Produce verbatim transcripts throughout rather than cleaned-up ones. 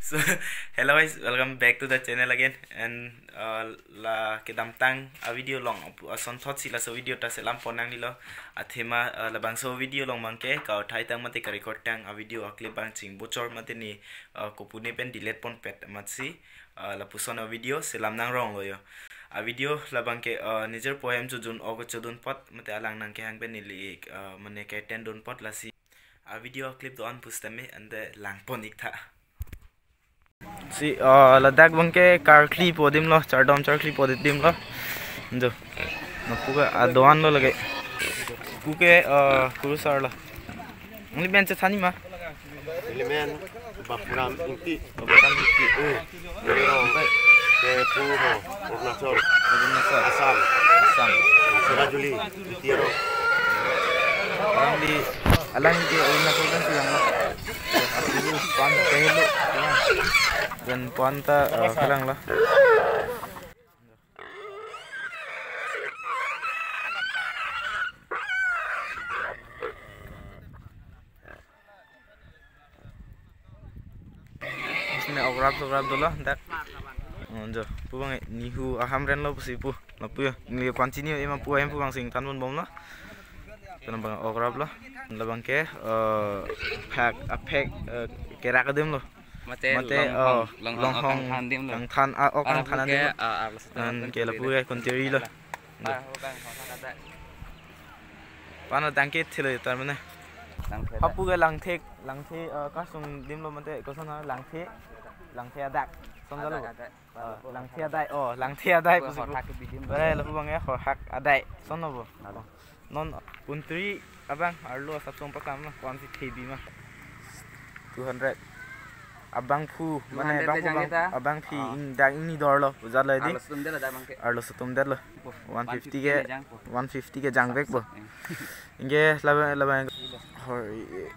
So, hello guys, welcome back to the channel again. And uh, la kedamtang a video along ason thot si laso video ta selam pon nanglilo. Athema uh, labangso video along abangke ka uthai tang mate ka record tang a video a clip abang chingbochor mate ni uh, kopune pen delete ponpet amatsi uh, lapuson a video selam nangronglo yo. A video labangke uh, nijor poem chojun o chodun pot mate alang nangkehang pen neli uh, mane ke ten dun pot lasi. A video clip do-an pusitame ante lang pon ik tha. Si uh, ladak abangke karkli po adim lo, chardom charkli po adim lo. Jo. Na puke a do-an lo lake. Puke uh, kurusar lo. Nangli men chethan ma? Neli men Bapuram Ingti. Bapuram Ingti. Eh, neli rong ke Phu ho, Arunachal. Arunachal. Assam. Assam. Sirajuli, Ingti aro. Alangli, alangli ke Arunachal kan silang lo. Aku pan kailo. Dan pan ta uh, kalang lo. Sini ograp ograp dolo dak. Oh, jo, pu abang nihu aham ren lo pusi pu. Lapu yo, ni continue ema pu ahem pu abang sing than pon bom lo. Kena abang ograp lo. Labangke eh phak aphek eh, kerak adim lo. Mate mate long oh, hong, long hong kangthan adim lo. Kangthan ah, oh kangthan adim lo. Arlo seta. An ke lapu ke kontiri lo. Pan adang ke thilo tar mane. Langthe. Hapu ke langthe, langthe eh, kasung adim lo mate koson na langthe, langthe adak. Son jalo. Adak, adak. Eh, langthe adai, oh, langthe adai pusi pu. Horhak kebi adim. Bare lapu abang ya horhak adai. Son lo bo. Alo. Non kontiri abang arlo asap song pakam na, kuan si thebi ma. Two hundred. Abangphu, mane two hundred le abangphu jang abang, kita. Abangphi ah. Ing dang ingni dor lo, ujar lo di. Arlo setum det lo dak abangke. Arlo setum det lo. One fifty ke, one fifty ke jang vek po. Hmm. Ingke laba laba hor i-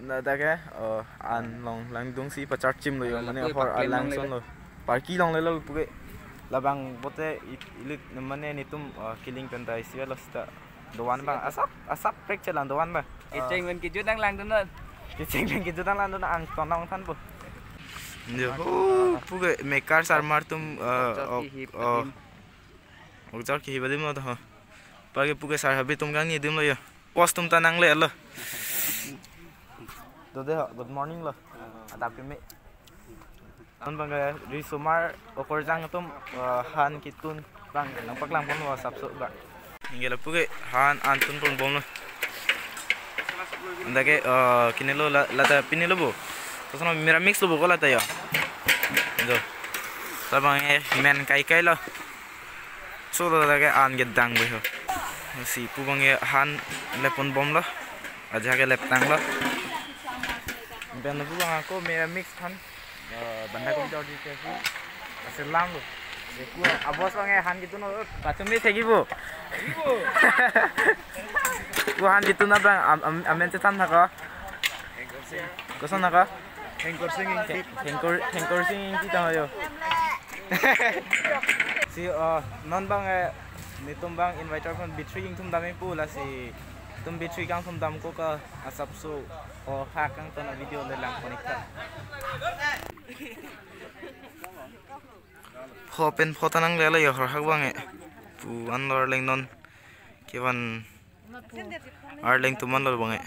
na dak ke, oh, an long langdung si pachar chim lo yo, mane hor alang son lo. Parki long le lo puke. Labang bote it- ilik mane netum oh, kiling pen dai si lo seta. Do-an abang, asap, asap prek chelang do-an abang. Kecheng pen kejut nang langdun non. Kecheng pen kejut nang langdun ang tonong than po. Jo, oh, puke mekar sarmar atum eh, ok, oh. Okjor kihip adim lo to. Pake puke sar habe atum kangni adim lo yo. Post atum ta nangle lo. Dode ho, good morning lo. Adap keme. Non abang ke risomar okorjang atum eh, han ketun abang nangpaklang pon lo asap so abang. Ingke lapu ke han an tun pon bom lo. Anta ke eh, kine lo la- lata pine lo bo. Koson Miramiks lo bo ko lata yo. Jo. Labang eh men kai kai lo. So lo lake an ke dang bo ho. Si pu abang ke han lep pon bom lo. Aja ke lep tang lo. Ben pu abang ako Miramiks han. Eh, banda ko jor di ke pu. Selam lo. Si pu abos abang ke han ketun lo. Pachumi thegi bo. Pu han ketun abang am- am- amen chethan thak ko. Koson thak ko? Hengkor Sing Ingti. Hengkor Hengkor Sing Ingti tang yo. Si oh, non abang eh, netum abang inviter pen B three ingthum dam pu lasi netum B three kangthum dam ko ka asap so oh ha kangton a video le lang pon ik tha. Pho pen pho ta nangle lo yo horhak abang eh. Pu an lo arleng non. Kevan arleng atum an lo abang eh.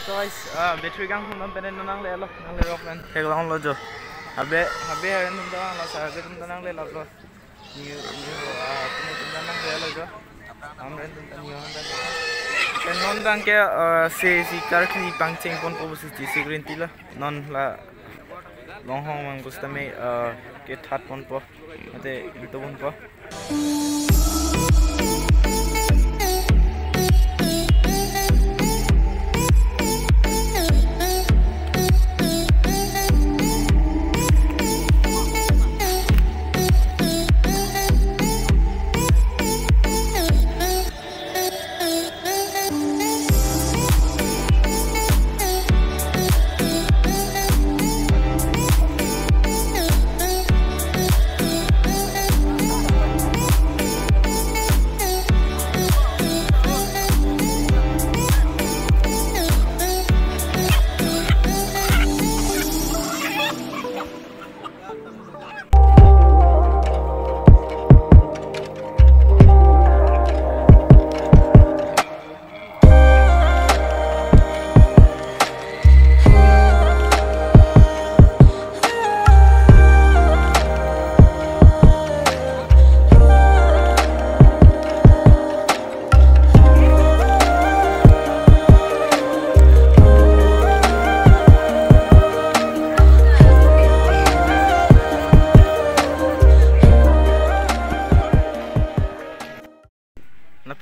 So guys, ah, B three kangthum dam pen non nangle lo, nangle rok pen theklong lo jo. Habe, habe haren atum ta lo, sar habe atum ta nangle lo. New, new, ah, atum atum ta nangle lo jo. Amren atum ta new han ta. Pen non abang ke ah, si si karkli pangcheng pon po si si green tea lo. Non la longhong mang pusitame ah, kethat pon po. Mate ito pon po.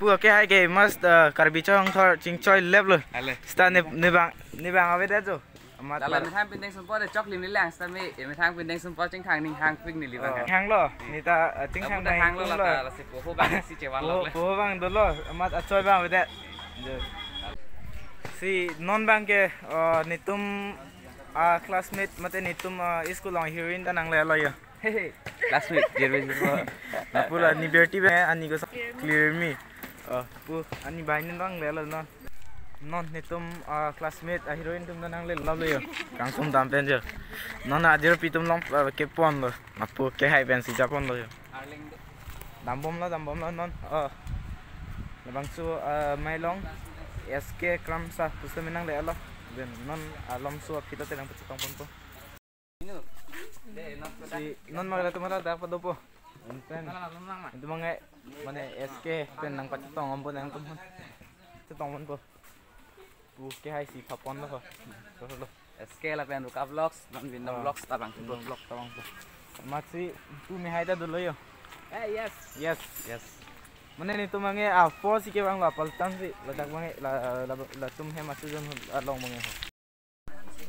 Okay, hai ke mas, uh, Karbi Chong thor chingchoi lep lo. Ale. Sita ne, ne bang, ne bang ave det jo. Amat lalo pal- methang pindeng sumpot de choklim ni lang sita me, eh, methang pindeng sumpot chingthang ning hang pik neli bang. Oh, hang lo, neta, uh, chingthang abu ta bang hang lo tum la lo. Ta, lasi poho bang si chevan lo Poho, le. Poho bang dolo, amat achoi bang ave det. Jo. Si non bang ke, uh, netum, uh, classmate mate netum, uh, school along heroine ta nanglelo jo. Classmate, Jeremy Zerbo. Lapu la ne birthday bang, ani ko sa clear me. Oh, pu, ani bai nin bang lelo non. Non netum, ah, classmate, ah, heroine atum nanglelo jo. Kangsam dam pen jo. Non ajir pitum long, ah, kepon lo. Lapu kehai pen si japon lo jo. Dambom lo, dambom lo non. Oh. Labangso, ah, Mailong S K Kramsa pusitame nanglelo. Then non alomso aphi ta te nangpachetong ponpo. Si non magla tumhala dak padopo. Enten. Itu mangai mane S K pen nangpachetong om po nangtum. Chetong om po. Pu kehai si phapon lo ho. Lo lo. S K lapen Ruka Vlogs, non Bindong Ah. Vlogs tabang. Bindong Vlog tabang po. Amat si tu me hai ta dolo jo. Eh, yes. Yes. Yes. Mane netum mangai apo si kevang lo apal tan si ladak mangai la, la, latum hem asu jon along mangai ho.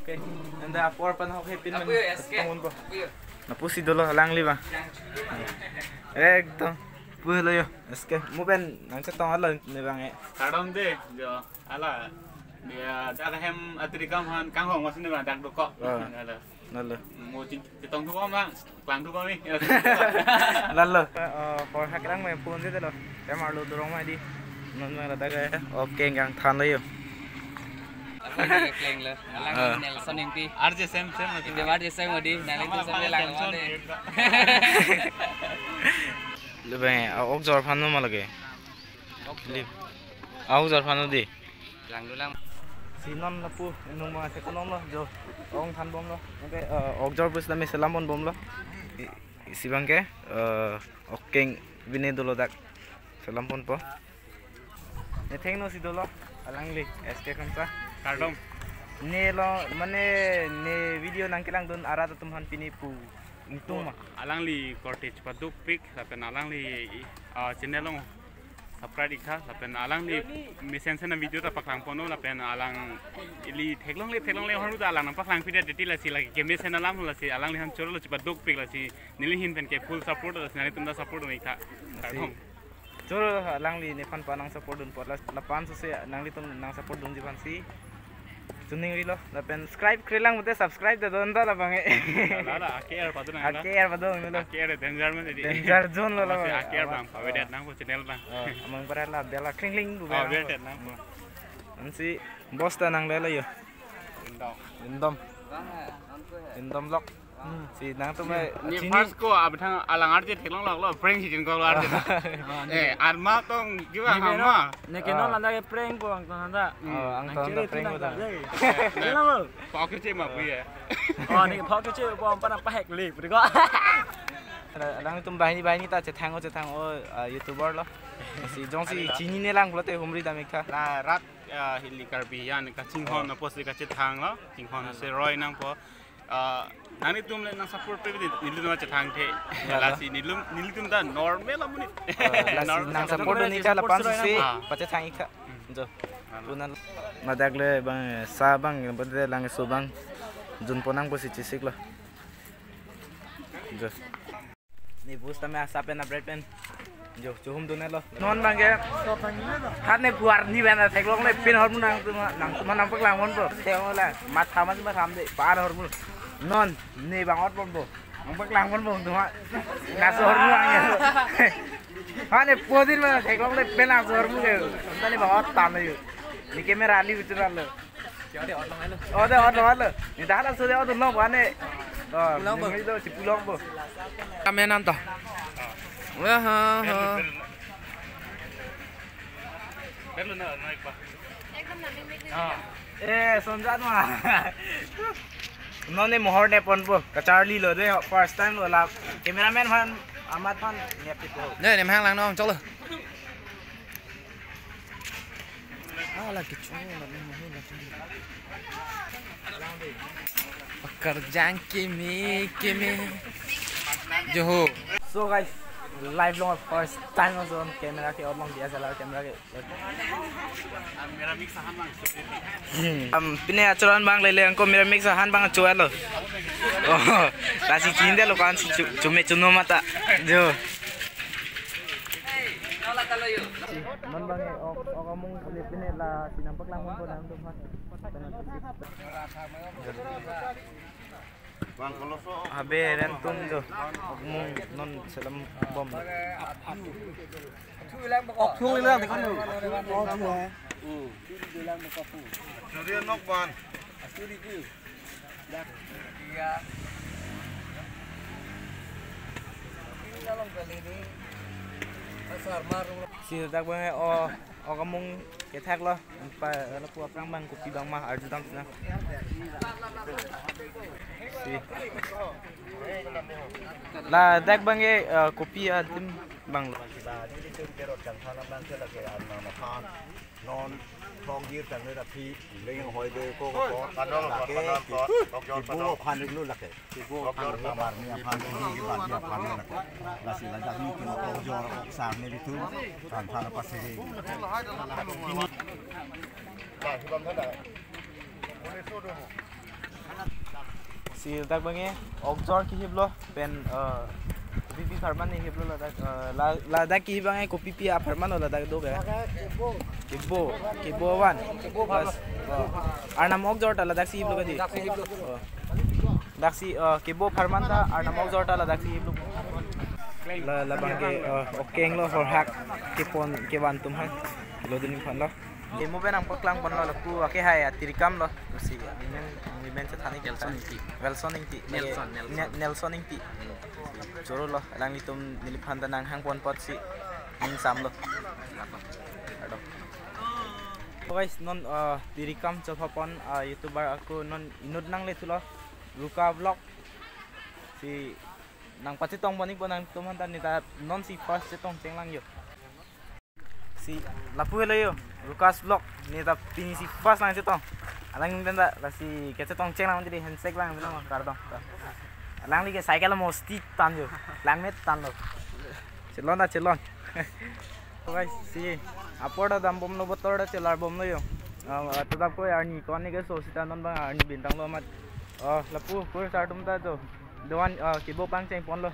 Okay. Anta apor pen hok hepin Apo men yo, S K. Tongun po. Apo yo. Lapu si dolo alangli bang. Ekdom. Pu lo jo. S K. Mo pen nangchetong alo ne bang eh. Kardom de jo. Ala. Dia dak hem atrikam han kanghong mas ne bang dak dokok. Ah. Ala. Lalo. Mo chin- Chetong thupo bang, klang thupo mi. Lalo. Eh, hor hak lang me phone de lo. Em arlo dorong ma di. Non ma la ta ke. Okay, kangthan lo jo. Ako ni keklang lo. Alang Ah. Nelson Ingti. R J Sam Sam. Ite R J Sam odi. Nang itu Sam lang Nelson. Ode. Lebang, ah, ok jor phan no ma lage. Ok. Lip. Ah, ok jor phan no di. Lang dulang. Si non lapu inung ma se konom lo jo. Ong than bom lo. Oke, eh, ok jor pusitame selam pon bom lo. I- isi bang ke, eh, ok keng bine dolo dak. Selam ponpo. Ne thengno si dolo. Alangli S K Kramsa. Kardom. Ne lo mane ne video nangkelang dun arat atum han pini pu. Ingtung ma. Alangli korte chepaduk pik lapen alangli, ah, channel along subscribe ik tha, lapen alangli mesen sen video ta paklang ponlo, lapen alang ili theklongle, theklongle ahormu ta alang nangpaklang pide teti lasi lagi kemesen alam lasi alangli han choro lo chepaduk pik lasi neli hin pen ke full support lasi nanglitum ta support ik tha. Lasi kardom. Choro alangli nephan pa nang support dun apot la, lapen sose nanglitum nang support dunji aphan si chuning rilo, lapen subscribe krelang pute subscribe ta don ta labang eh. La la, A K R padun la. A K R padun lo. A K R danger man tadi. Danger zone lo la. Masih A K R bang, pavedet nangpo channel bang. Oh, amang para la bela kling kling bu. Oh, bela. Vedet nangpo. Ansi boss ta nanglelo jo. Indom. Indom. Indom Vlog. Hmm. Si nangtum ni, eh, ni chini first ko abthang alang arje theklong lok lo prank si jin ko lo arje. Eh, arma tong kiwa ni hama. Neke non landa ke prank po angton landa. Oh, angton landa prank po ta. Kenal lo. Pok ke che ma bu ya. Oh, ni pok ke che po ampa na pahek le, pu ko. Alangtum banghini banghini ta chethang o chethang o, ah, YouTuber lo. Si jongsi chinine lang pulote humri dam ik tha. La rat, ah, hili Karbi an kachinghon apotsi kachethang lo. Chinghon se roi nangpo. Ah, nanglitum le nang support pe bidi, nelitum chethang the. Ya, lasi nelitum, nelitum ta normal amonit. Ah, lasi nang support dun ik tha lapen si pachethang ik tha. Jo. Punan ladak le bang sa bang berde lang so bang jun ponang pusi chesik lo. Jo. Ni pusitame asap pen abret pen. Jo, chuhum dun lo. Non bang ke. Hat ne puar ni bang theklongle pin ahormu nangtum, nangtum nangpaklang ponpo. Te la matha ma matha de par ahormu. Non ne bang ot ponpo. Nangpaklang ponpo tuma. Laso ahormu ang ya. Hat ne puar ni bang theklongle pin laso ahormu ke. Tani bang ot tam jo. Ni camera li bitu lo. Oh, de, oh, de, oh, de. Ni dah ada sudah, oh, de, no, bane. Oh, pulang, Bang. Ni itu si pulang, Bang. Kami nanti. Wah, ha, ha. Eh, sonjat ma. Non ne mohor ne ponpo. Kacharli lo de, first time lo la. Cameraman phan, amat phan, ne pipo. Ne, ne mahang lang nong, chok lo. Ah, lagi cuma, lagi mahal, lagi. Pekerjaan kimi, kimi. Joho. So guys, Live long first time also on camera ke, on long D S L R camera ke. Am, pine achoran abang lele angko mera mix ahan abang achoran lo. Oh, lasi chinde lo kan si chu-, chume chuno mata. Jo. Non abang e ok, ok amung le pine lasi nangpaklang pon nangtum ha. Habe ren tum jo. Mung non selam bom. Thung ilang dekhan. Churi nok ban. Si dak bang e o, ok amung kethak lo. Pa, lapu aphrang abang kopi abang ma arjudam sina. Si. Ladak abang e, eh, kopi adim abang lo. Non thok dir tang le aphi leng hoi de ko ko. Padong, lake padong, ki-, padong, kibo padong. Aphan lo lake. Kibo aphan lo, amar ni aphan lo, ni kiba di aphan lo lake. Lasi ladak ni kino ok jor ok sang ni bitu. Kan aphan lo pasiri. Si dak bang e, ok jor kihip lo, pen, eh, kopi pi apharman ni hip lo ladak, eh, la-, ladak kihip bang e, kopi pi apharman lo ladak do ke? Kibo, kibo avan. Bas, oh. Arnam ok jor ta ladak si hip lo kadi? Oh. Dak si, eh, kibo apharman ta, arnam ok jor ta ladak si hip lo. La, labang ke, eh, ok keng lo horhak, kepon, kevan atum hai. Lo dini aphan lo. Kemo pen nangpaklang pon lo lapu ake hai atirikam lo. Si, men, men chethan ik Nelson Ingti. Wilson Ingti. Nelson, Nelson. Ne-, Nelson Ingti. Choro lo, alanglitum neliphan ta nanghang pon apot si ning sam lo. Ado. So guys, non, uh, tirikam chopha pon, uh, YouTuber ako non inut nangle thulo. Ruka Vlog. Si nangpachetong pon ik pon nangtum aphan ta, ne ta non si first chetong chenglang yo. Si lapu helo yo, Rukas Vlog, ne ta pini si first nangchetong. Alang pen ta, lasi kechetong chenglang jadi handshake lang, bilang kardom. Alangli ke cycle mosti tan yo, langmet tan lo. Chelon ta chelon. So guys, si apor ta dam bom lo, botol ta chelar bom lo yo. Ah, to dap ko arni ko ni ke so sita non bang arni bintang lo amat. Oh, lapu, kur sartum ta jo. Doan, ah, kibo pangcheng pon lo.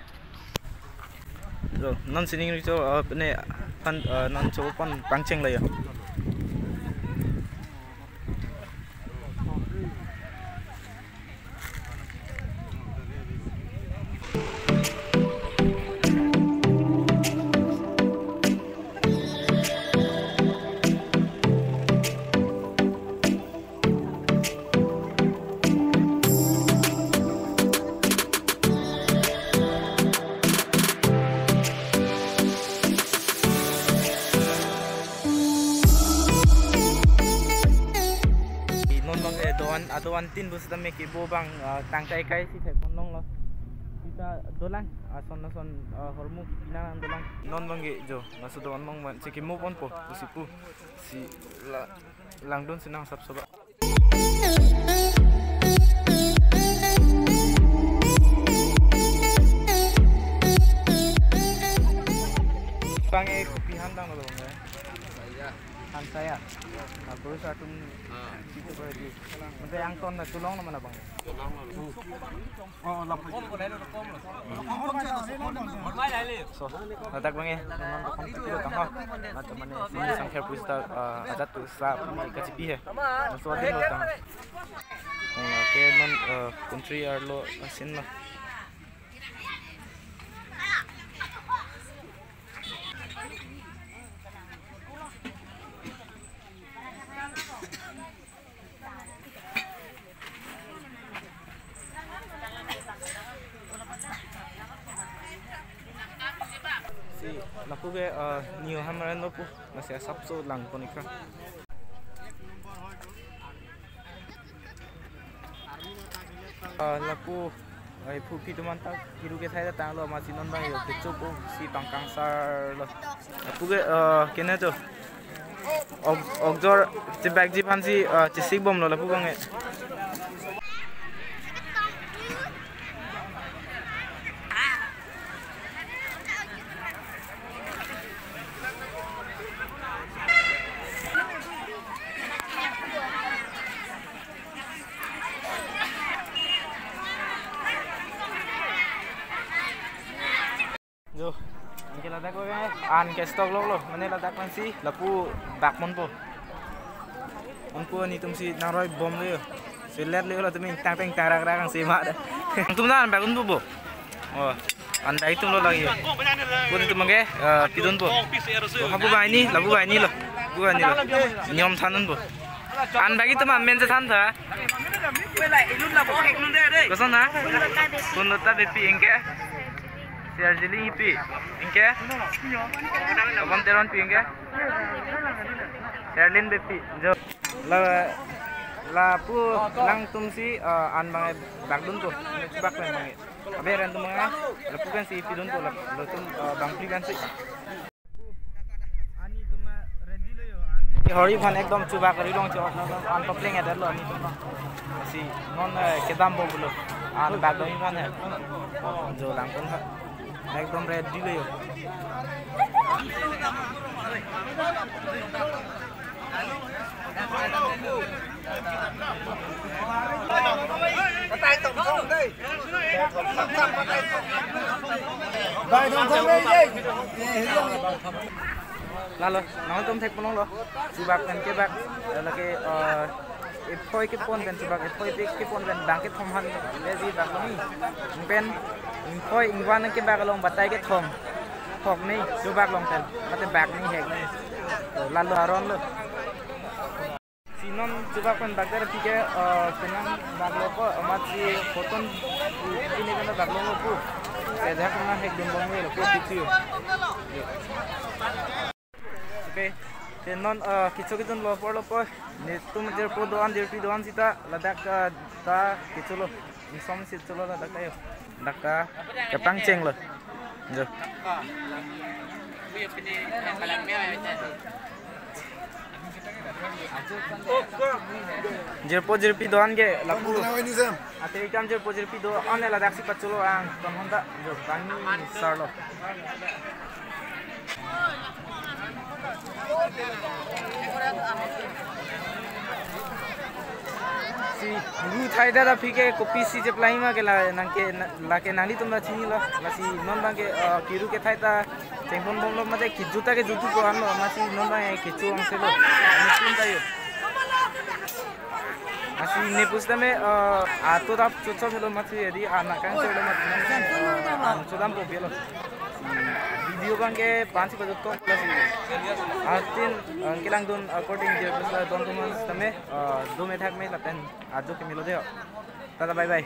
Jo, non sining ri cho, ah, pene phan, ah, non cho pon pangcheng lo yo. Non bang, eh, doan, adoan tin bus dam me kibo bang, ah, tangkai kai si thek pon long lo. Sita dolang, ah, son na son, ah, hormu kipinang dolang. Non bang ke jo, laso doan bang man, si kemo pon po, pusi pu, si la, langdun sinang sap soba. Bang e kopi han dang lo bang e. Han saya. Nah, terus atum situ berarti. Mungkin yang ton na tulong nama bang. So, ladak bang e, non non kon kilo tang ha. Mata mane sini sangkher puji ta, eh, ajat tu sa puni kachipi he. Maso adin lo tang. Oh, ke non, eh, country arlo asin lo. Si, lapu ke, eh, New Hamren lapu, masih asap so lang pon ikra. Ah, lapu, ai, phu phi atum an ta kiru kethai ta tanglo, amatsi non bang yo kecho po si pangkangsar lo. Lapu ke, ah, kene to. Ok, ok jor chebak ji aphan si, ah, chesik bom lo lapu bang e. Jo, anke ladak ko ke, an ke stock lok lo, mane ladak pensi lapu bak ponpo. Ponpo, netum si nangroi bomlo jo. Selet lo, latum ingtang tengtang rak rak angse ma da. Tum na an bak ponpo bo. Oh, an bak itum lo lagi. Pu netum ke, eh, pidunpo. Oh, hapu banghini, lapu banghini lo. Lapu banghini lo. Niyom than ponpo. An bak itum amen chethan tha. Koson ha? Kunlota Beypi, anke Sherjili Ingti, anke Obam Teronpi, anke Sherlin Beypi. Jo. La, lapu nangtum si, eh, an bang bak dunpo. Bak pen bang. Abe ran tum bang. Lapu pensi pidunpo, lap, latum, eh, bangphli pensi. Hori aphan ekdom chubak ri long cho, an papleng adet lo netum. Si non, eh, kedampo pulo. An bak dun aphan he. Jo, langpon ha. Ekdom ready lo jo. Lalo, nangtum thek ponlonglo. Chubak pen kebak, lake, eh, ephoi kepon pen chubak, ephoi pik kepon pen bang kethom aphan le ji bak long. Pen ephoi ingvan kebak along batai kethom. Hok ni, chubak long pen, mate bak ni hek ni. To, lalo aron lo. Si non chubak pen bak der aphi ke, eh, penang bak lo ko, amat si photon pine pen bak lo pu. Sedak na hek dun bom lo ko, phi thiyo. Okay. Te non, eh, kecho kejun lo apor lo po. Netum jirpo do-an, jirpi do-an sita ladak, eh, ta kecho lo. Ingsom si cholo ladak ta jo. Dak ta kepangcheng lo. Jo. Jirpo jirpi do-an ke lapu. Ate itam jirpo jirpi do-an le ladak si pacholo ang. Ton honda jo, bang ni sar lo. Si ru thai dada aphi ke kopisi cheplai ma ke la nangke, lake nanglitum la chinilo. Lasi non bang ke, eh, kiru kethai ta chengpon bomlo, mate keju ta keju tu ko anlo, masi non bang ke kecho angse lo. Netum ta jo. Lasi ne pusitame, eh, ato dap chuchot helo masi edi anak kangse lo masi, eh, an chodampo belo. Video bang ke pansi pajut tong lasi. Atin, eh, kelangdun according to pusitame, eh, do me thak me lapen ajo ke melo de ho. Tata, bye bye.